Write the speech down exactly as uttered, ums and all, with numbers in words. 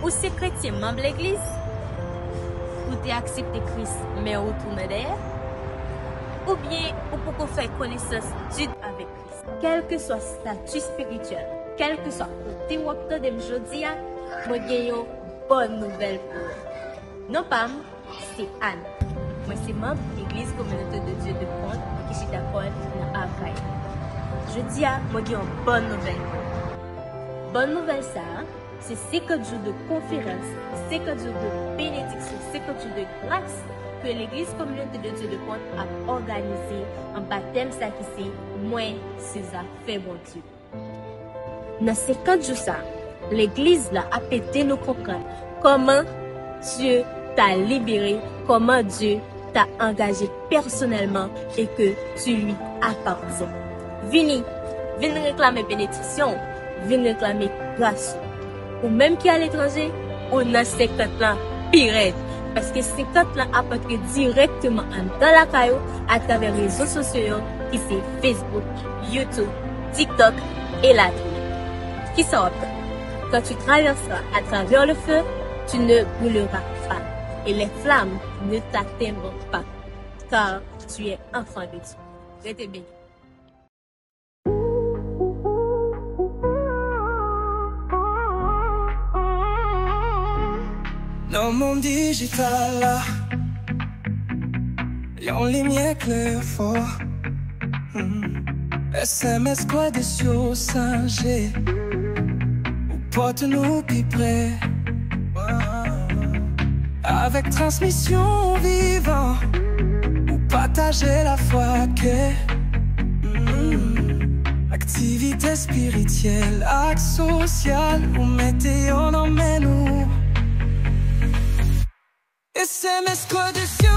Ou se kretyen manm legliz? Ou te aksepte Kris, men ou tounen dèyè? Oubyen ou poko fè konesans did avèk Kris? Kèlkeswa stati espirityèl, kèlkeswa kote w ap tande m jodi a, mwen gen yon bòn nouvèl pou ou. Non pa m, se Anne. Mwen se manm Legliz Communauté de Dieu de Pont ki chita kò l nan Akay. Jodi a, mwen gen yon bòn nouvèl pou ou. Bòn nouvèl sa a, se senkant jou de konferans, senkant jou de benediksyon, senkant jou de gras ke Legliz Communauté de Dieu de Pont ap òganize anba tèm sa ki se Mwen se zafè Bondye. Nan senkant jou sa, legliz la ap ede nou konprann kòman Dye ta libere, kòman Dye ta angaje pèsonèlman e ke tu lui appartiens. Vini, vin reklame benediksyon, vin reklame gras ou. Ou menm ki aletranje, ou nan senkant lan pi rèd. Paske senkant lan ap antre dirèkteman anndan lakay ou atravè rezo sosyo yo ki se Facebook, YouTube, TikTok e latriye. Kisa w ap tann? Quand tu traverseras à travers le feu, tu ne brûleras pas, et les flammes ne t'atteindront pas, car tu es enfant de Dieu. Rete beni. Nan mond dijital la, yon limyè klè fò. Hmm. S M S Kwadesyo Sanje, ou pote nou pi pre. Avèk transmisyon vivan, ou pataje lafwa ke, mm, aktivite espirityèl ak sosyal, ou mete yo nan men nou. S M S Kwadesyo